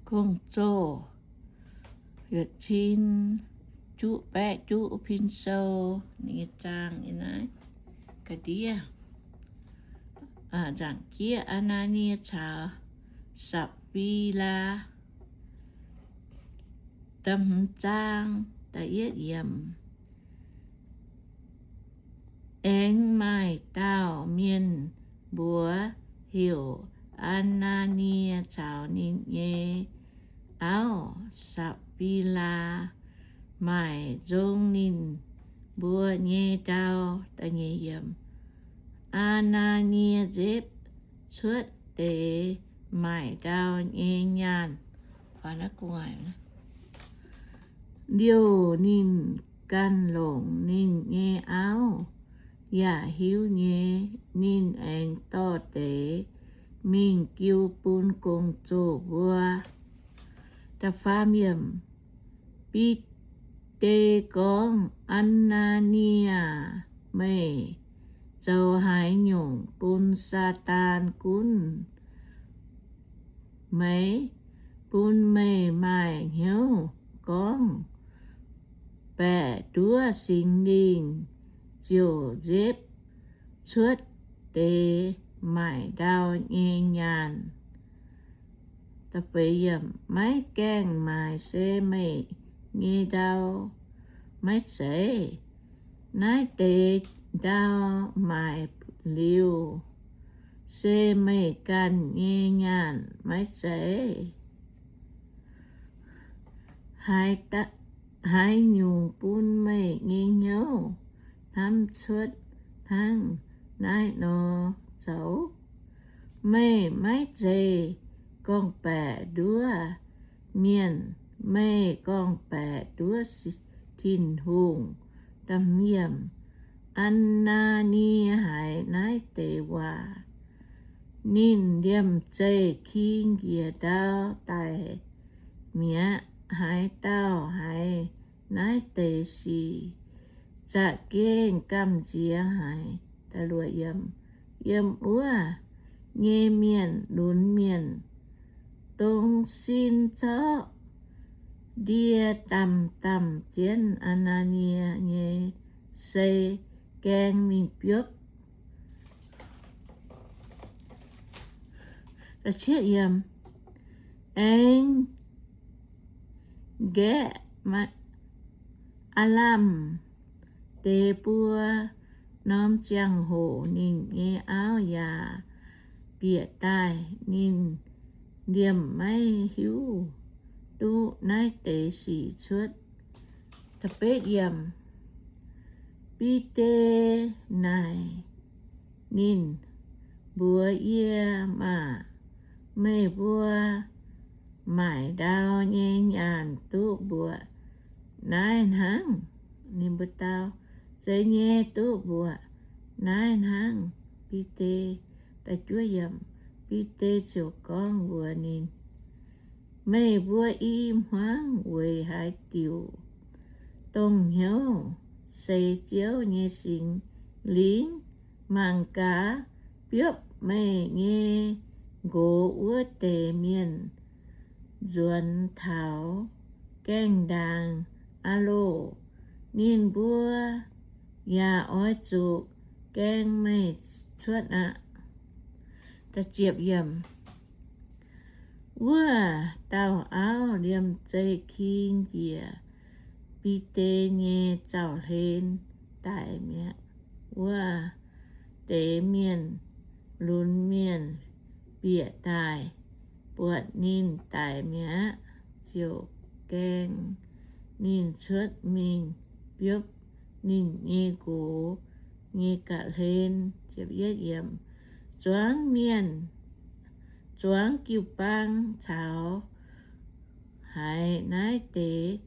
Gong-zoh yietc cin juqv baeqv juqv pin sou, ninh nyei zaang yiem naaiv ga'ndiev. Nzaangc jieqv, Aa^naa^nie caux Sapv^fii^laa. Da'hmz zaang, da'yietv yiemc. Aengx maaih dauh mienh mbuox heuc Aa^naa^nie caux ninh nyei auv Sapv^fii^laa maaic nzong ninh mbuo nyei ndau. Aa^naa^nie nzepv cuotv deix maaic ndau nyei nyaanh. Liouh ninh ganh longc ninh nyei auv yaac hiuv nyei. Ninh aengx dorh deix mingh jiu bun gong-zoh mbuo. Da'faam yiemc. Bide gorngv, Aa^naa^nie aah, meih zoux haaix nyungc bun Saadaan gunv meih? Bun meih maaih hnyouv gorngv baeqc nduov Singx Lingh ziouc nzepv cuotv deix maaic ndau nyei nyaanh. Maiv gaengh maaic se meih nyei ndau maiv zeiz? Naaiv deix ndau maaic liuz se meih ganh nyei nyaanh maiv zeiz? Haaix nyungc bun meih nyei hnyouv hnamv cuotv hnangv naaiv nor zoux? Meih maiv zeiz gorngv-baeqc nduov mienh, meih gorngv-baeqc nduov Tin-Hungh. Aa^naa^nie haiz naaiv deix waac, ninh liemh zeih king njiec ndau daic mi'aqv. Haaix dauh haiz naaiv deix sic za'gengh gamh nziex haic. Yiem wuov nyei mienh lunx mienh, dongh sin zorqv ndie damh damh jienv Aa^naa^nie nyei sei gaeng mingh biopv. Aengx nqaeqv aav lamh deix buo norm ziangh hoc ninh nyei auv yaac bieqc daaih. Ninh liemh maiv hiuv duqv naaiv deix sic cuotv. Bide naaic ninh mbuox, Yie maah! Meih mbuo maaic ndau nyei nyaanh duqv mbuoqc naaiv hnangv. Ninh mbuo dau, Zeiz nyei, duqv mbuoqc naaiv hnangv, Bide. Bide ziouc gorngv mbuox ninh, Meih mbuo i hmuangv weic haaix diuc dongh hnyouv seix Ziouv nyei Singx Lingh mangc gaax biopv meih nyei nqox wuov deix mienh nzuonx taux gaengh ndaangc aqv loh! Ninh mbuo yaac oix zuqc gaeng meih cuotv aqv. Wuov dauh auv liemh zeih king njiec, Bide nyei zaux-hlen daic mi'aqv. Wuov deix mienh lunx mienh bieqc daaih buatc ninh daic mi'aqv, ziouc gaeng ninh cuotv mingh biopv ninh nyei nqox nyei ga'hlen. Zuangx mienh, zuangx jiu-baang caux haiz naaiv deix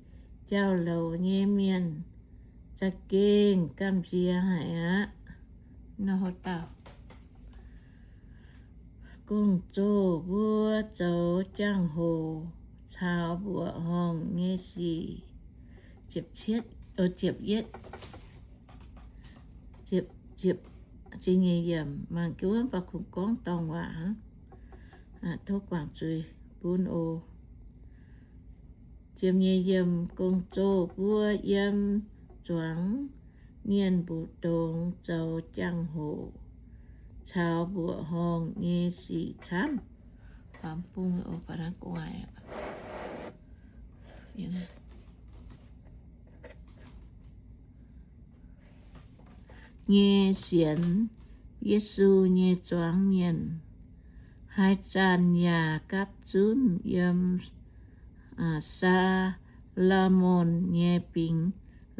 jauv-louc nyei mienh za'gengh gamh nziex haic aqv. Gong-zoh mbuo zoux jangx-hoc caux mbuoqc horngh nyei sic. Mangc jienv wuov mv baac kungx gorngv dorngc waac hnangv. Tov guangc zuiz bun oc. Gong-zoh mbuo yiem zuangx mienh mbu'ndongx zoux jangx-hoc caux mbuoqc horngh nyei sic camv nyei sienx Yesu nyei zuangx mienh. Haaix zanc yaac gapv zunv yiem Saa^lo^morn nyei bingx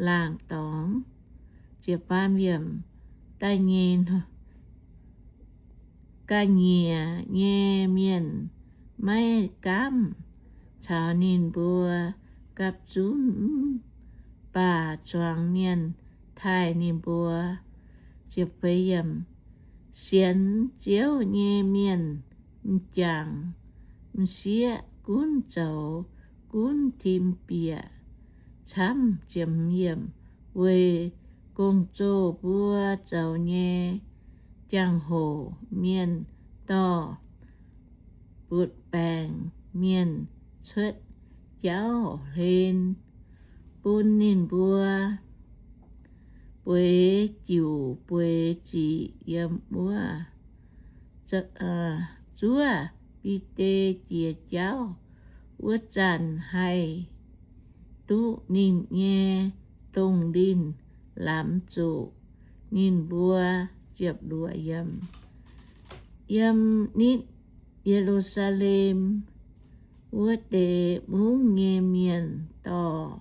laangh dorngx. Da'nyeic, ga'nyiec nyei mienh maiv gaamv caux ninh mbuo gapv zunv mv baac zuangx mienh taaih ninh mbuo. Sienx Ziouv nyei mienh m'jangc m'sieqv gunv zoux gunv tim bieqc camv. Weic gong-zoh mbuo zoux nyei jangx-hoc mienh dorh butv-baengc mienh cuotv jauv hlen bun ninh mbuo bueix jiuc bueix ziqc yiem wuov. Zuov Bide jiex jauv wuov zanc haih duqv ninh nyei dongh linh lamz zuqc ninh mbuo. Yiem nitv Ye^lu^saa^lem wuov deix mungv nyei mienh dorh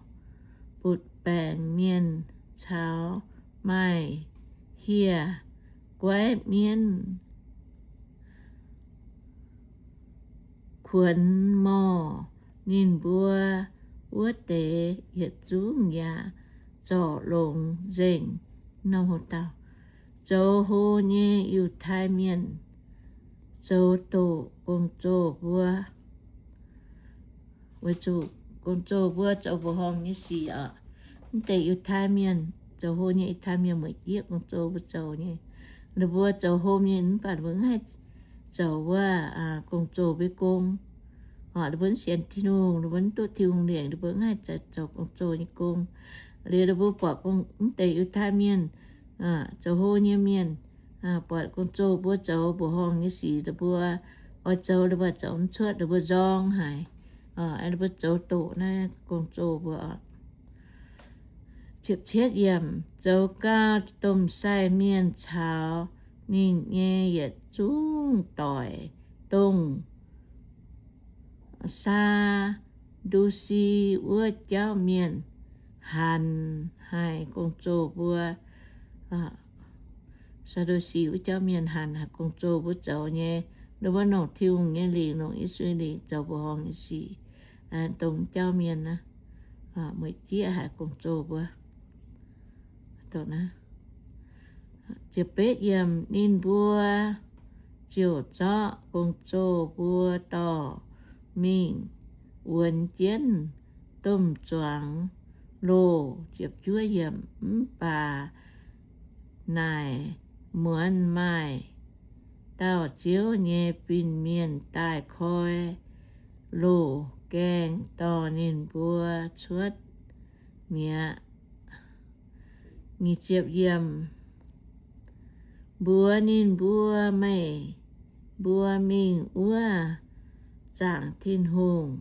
butv-baengc mienh caux maaih hieh guaiv mienv kuonx morh ninh mbuo wuov deix yietc zungv yaac zorc longx nzengc. Zoux hlo nyei Yiutai Mienh zoux doqc gong-zoh mbuo, weic zuqc gong-zoh mbuo zoux mbuoqc horngh nyei sic oc. Mv deix Yiutai Mienh, zoux hlo nyei Yiutai Mienh mueic jieqv gong-zoh mbuo zoux nyei. Ninh mbuo zoux hlo nyei mv baac ninh mbuo mv haih zoux wuov gong-zoh mbuo gong. Ninh mbuo mv sienx Tin-Hungh, ninh mbuo mv duqv Tin-Hungh lengc, ninh mbuo mv haih zoux gong-zoh nyei gong. Liuz ninh mbuo buatc mv deix Yiutai Mienh, zoux hlo nyei mienh, buatc gong-zoh mbuo zoux mbuoqc horngh nyei sic, ninh mbuo oix zoux, ninh mbuo zoux mv cuotv, ninh mbuo nzorng haic. Ninh mbuo zoux doqc naaiv gong-zoh mbuo. Zoux gau domh sai mienh caux ninh nyei yietc zungv doic, dongh Saa^ndu^si wuov jauv mienh, hanc haic gong-zoh mbuo. Saa^ndu^si wuov jauv mienh hanc haic gong-zoh mbuo zoux nyei. Ninh mbuo longc Tin-Hungh nyei lingc, longc Yesu nyei lingc zoux mbuoqc horngh nyei sic, dongh jauv mienh naaiv, mueic jieqv haic gong-zoh mbuo. Ninh mbuo ziouc zorqv gong-zoh mbuo dorh mingh wuonx jienv domh zuangx loh. Mv baac naaic muonz maaih dauh Ziouv nyei fin-mienh daaih koi loh gaengh dorh ninh mbuo cuotv mi'aqv. Mbuox ninh mbuo, Meih mbuo mingh wuov zaangc Tin-Hungh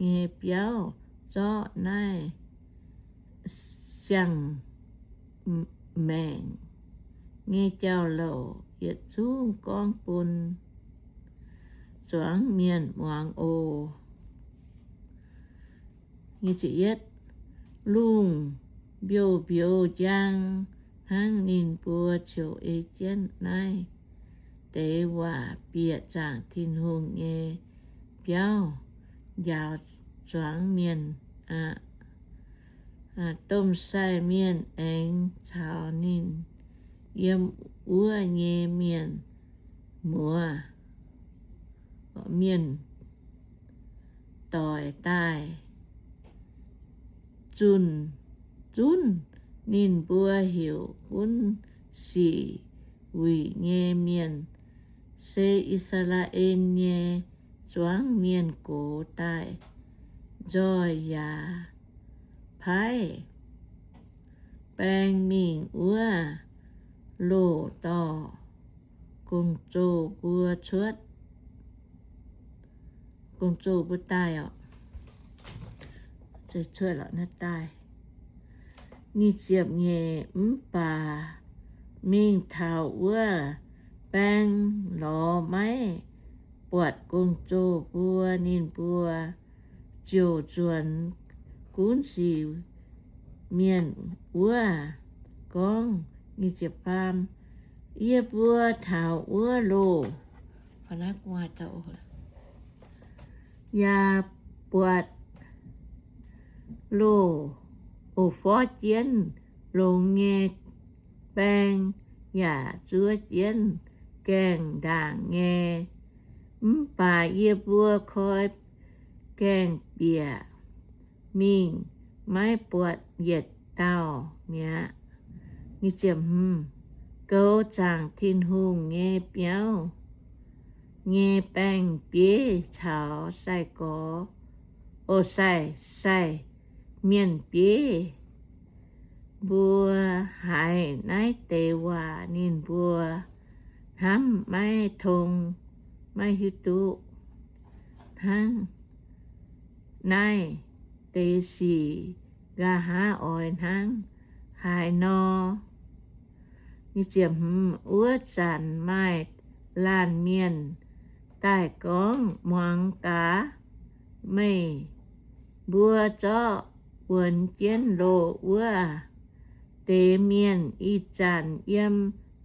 nyei biauv zorqv naaiv siang-maengc nyei jauv-louc yietc zungv gorngv bun zuangx mienh muangx oc. Lungh mbiouh mbiouz njang hnangv, ninh mbuo ziouc ei jienv naaiv deix waac bieqc zaangc Tin-Hungh nyei biauv njaaux zuangx mienh aqv. Domh sai mienh aengx caux ninh yiem wuov nyei mienh muoz, mienh doic daaih zunh zunv ninh mbuo heuc gunv sic wuic nyei mienh, se I^saa^laa^en nyei zuangx mienh gox daaih. nzoih yaac paaiv baeng mingh wuov loh dorh gong-zoh mbuo cuotv, gong-zoh mbuo daaih oc. Cuotv lorqc naaiv daaih. Nyic ziepc nyeic, mv baac mingh taux wuov baeng lorz maiv buatc gong-zoh mbuo, ninh mbuo ziouc nzuonx gunv sic mienh wuov gorngv, Yie mbuo taux wuov loh yaac buatc loh oc, forv jienv longx nyei, baeng yaac zuov jienv gaengh ndaangc nyei. Mv baac yie mbuo koi gaengh bieqc mingh, maiv buatc yietc dauh mi'aqv. Goux zaangc Tin-Hungh nyei biauv nyei baeng-bieiv caux sai-gorx, o, sai, sai mienh bieiv mbuo haiz naaiv deix waac, ninh mbuo hnamv maiv tong, maiv hiuv duqv hnangv naaiv deix sic, nqa'haav oix hnangv haaix nor. Wuov zanc maaih laanh mienh daaih gorngv, Muangx gaax, meih mbuo zorqv wuonx jienv loh wuov deix mienh ih zanc yiem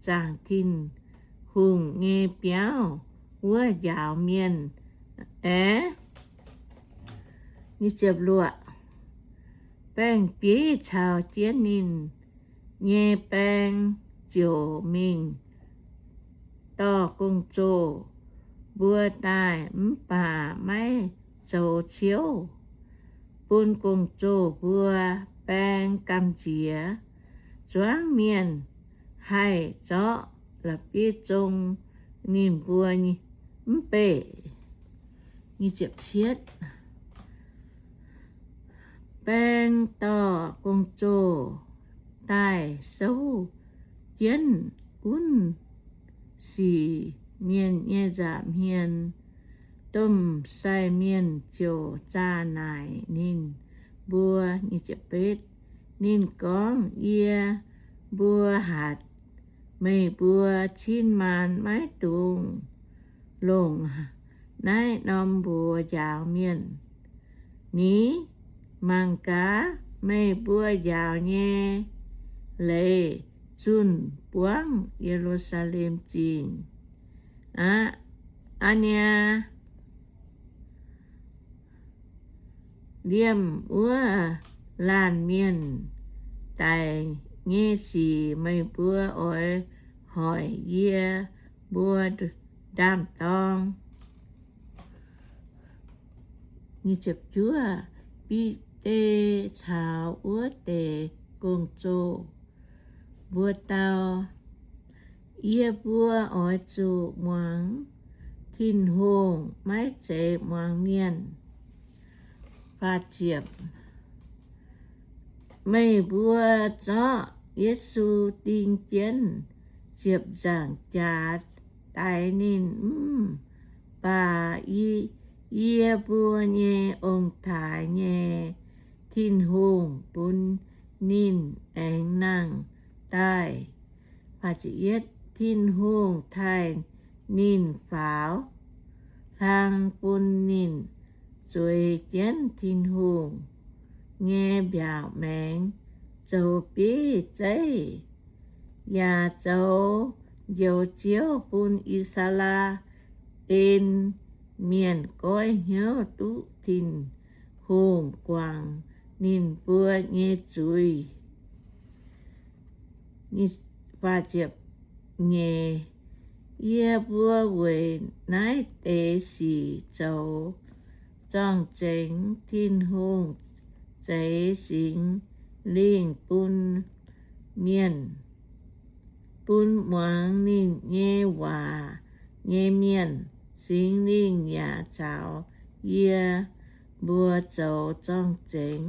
zaangc Tin-Hungh nyei biauv wuov njaaux mienh aeqv, baeng-bieiv caux jienv ninh nyei baeng ziouc mingh dorh gong-zoh mbuo daaih, mv baac maiv zoux ciouv bun gong-zoh mbuo. Baeng gamh nziex, zuangv mienh haih zorqv la'bieiv zong ninh mbuo mv beih. Baeng dorh gong-zoh daaih souv jienv gunv sic mienh nyei nza'hmien. Domh sai mienh ziouc zaah naaic ninh mbuo. Ninh gorngv, Yie mbuo hatc meih mbuo cin-maanc maiv dungx longc naaiv norm mbuox njaaux mienh. Ni mangc gaax, meih mbuo njaaux nyei leiz zunh buangv Ye^lu^saa^lem Zingh aqv. A'hneiv, liemh wuov laanh mienh daic nyei sic meih mbuo oix hoic yie mbuo ndaam-dorng. Bide caux wuov deix gong-zoh mbuo dau, Yie mbuo oix zuqc muangx Tin-Hungh, maiv zeiz muangx mienh. Meih mbuo zorqv Yesu ding jienv ziepc nzaangc jaax daix ninh, mv baac yie mbuo nyei ong-taaix nyei Tin-Hungh bun ninh aengx nangh daaih. Tin-Hungh taaih ninh faaux hlang bun ninh zueiz jienv Tin-Hungh nyei mbiaauc maengx, zoux bieiv zeiv, yaac zoux Njoux Ziouv bun I^saa^laa^en Mienh goiv hnyouv duqv Tin-Hungh guangc ninh mbuo nyei zuiz. Yie mbuo weic naaiv deix sic zoux zorng-zengx. Tin-Hungh zeix Singx Lingh bun mienh, bun muangx ninh nyei waac nyei mienh. Singx Lingh yaac caux yie mbuo zoux zorng-zengx.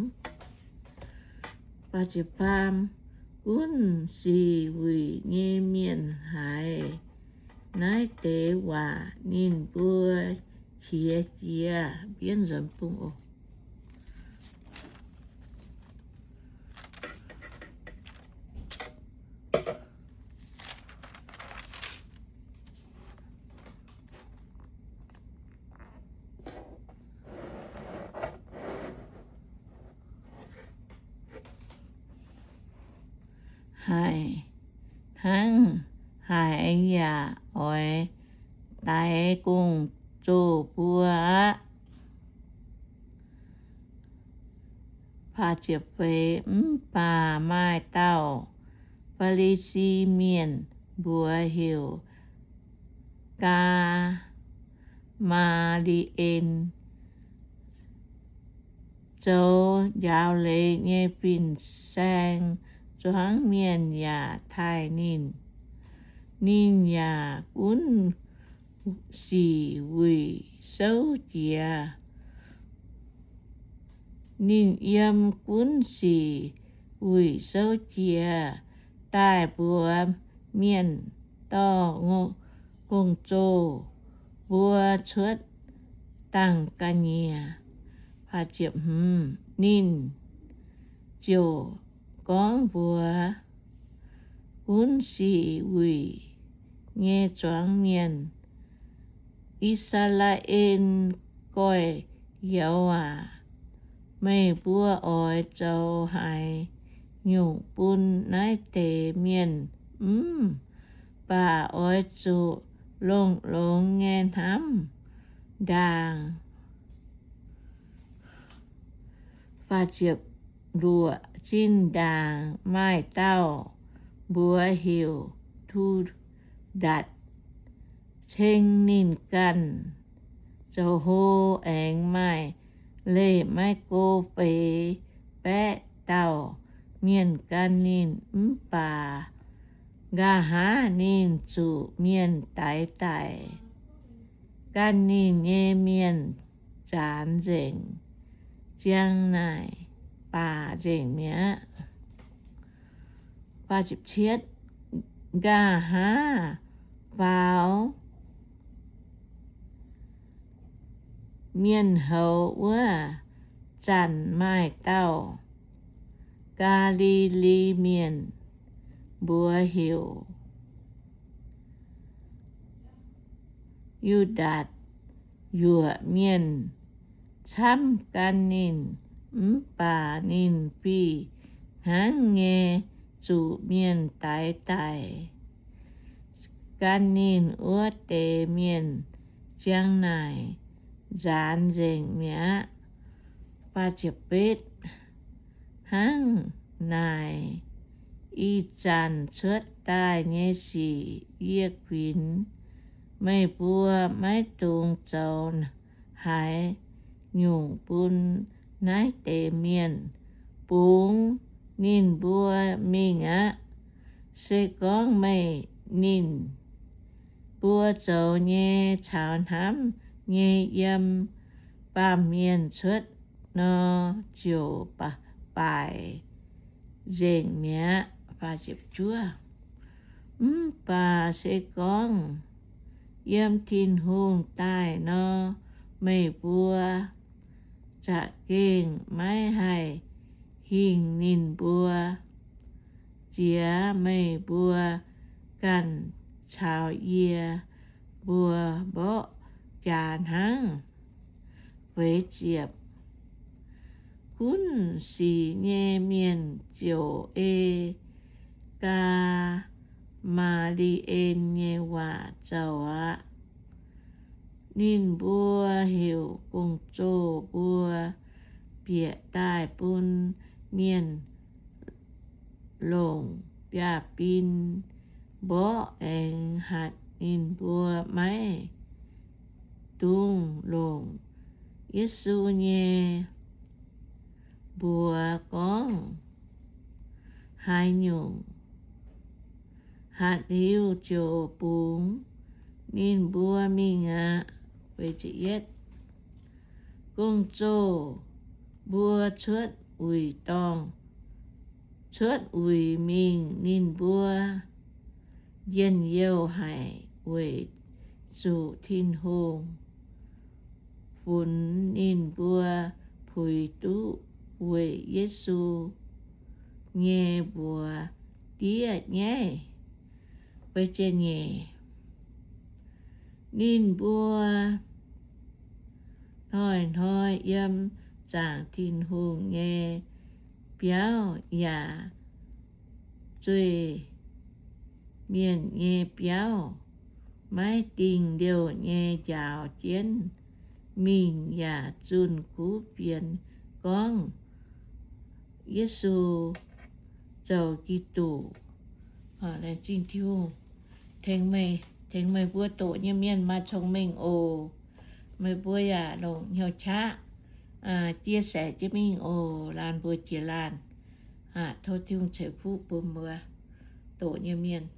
Gunv sic wuic nyei mienh haiz naaiv deix waac, ninh mbuo qiex jiez. Haiz hnangv haaix yaac oix daix gong-zoh mbuo aqv. Mv baac maaih dauh Faa^li^si Mienh, mbuox heuc Gaa^maa^li^en, zoux njaaux leiz nyei fin-saeng zuangx mienh yaac taaih ninh. Ninh yaac gunv sic wuic souv jiez. Ninh yiem gunv sic wuic souv jiez daaih mbuox mienh dorh gong-zoh mbuo cuotv dangh ga'nyiec. Ninh ziouc gorngv mbuox gunv sic wuic nyei zuangx mienh, I^saa^laa^en gorx-youz aac, meih mbuo oix zoux haaix nyungc bun naaiv deix mienh? Mv baac oix zuqc longx-longx nyei hnamv ndaangc. Zinh ndaangc maaih dauh mbuox heuc Tu^ndatc ceng ninh ganh zoux hlo aengx maaih leih maiv go feix baeqv dauh mienh gan ninh. Mv baac nqa'haav ninh zuqc mienh daix daic, gan ninh nyei mienh nzaanx nzengc, ziang naaic baac nzengc mi'aqv. Nqa'haav faaux mienh houz wuov zanc maaih dauh Gaa^li^li Mienh, mbuox heuc Yu^ndaatc Yuoqc Mienh, camv gan ninh. Mv baac ninh fih hnangv nyei zuqc mienh daix daic, gan ninh wuov deix mienh ziang naaic nzaanx nzengc mi'aqv. Hnangv naaic, ih zanc cuotv daaih nyei sic yie kuinx, meih mbuo maiv dungx zoux haaix nyungc bun naaiv deix mienh. Bungx ninh mbuo mingh aqv. Se gorngv meih, ninh mbuo zoux nyei caux hnamv nyei yiem baamh mienh cuotv nor, ziouc baaic nzengc mi'aqv. Mv baac se gorngv yiem Tin-Hungh daaih nor, meih mbuo za'gengh maiv haih hingh ninh mbuo. Jiex meih mbuo ganh caux yie mbuo mborqv jaax hnangv. Gunv sic nyei mienh ziouc ei Gaa^maa^li^en nyei waac zoux aqv. Ninh mbuo heuc gong-zoh mbuo bieqc daaih bun mienh longc biaav-bin mborqv aengx hatc ninh mbuo maiv dungx longc Yesu nyei mbuox gorngv haaix nyungc. Hatc liuz ziouc bungx ninh mbuo mingh aqv. Gong-zoh mbuo cuotv uix dorngh, cuotv uix mingh, ninh mbuo njien-youh haic weic zuqc Tin-Hungh funx ninh mbuo puix duqv weic Yesu nyei mbuox diev nyaiv. Ninh mbuo hnoi-hnoi yiem zaangc Tin-Hungh nyei biauv yaac zueih mienh nyei biauv, maiv dingh liouh nyei njaaux jienv mingh yaac zunh kuv fienx gorngv, Yesu zoux Giduc. Laengz zingh Tin-Hungh tengx meih mbuo doqc nyei mienh maaih cong-mengh oc. Meih mbuo yaac longc hnyouv qaqv chia sẻ jienv mingh oc. Laanh mbuo jiex laanh. Tov Tin-Hungh ceix fuqv bun mbuo doqc nyei mienh.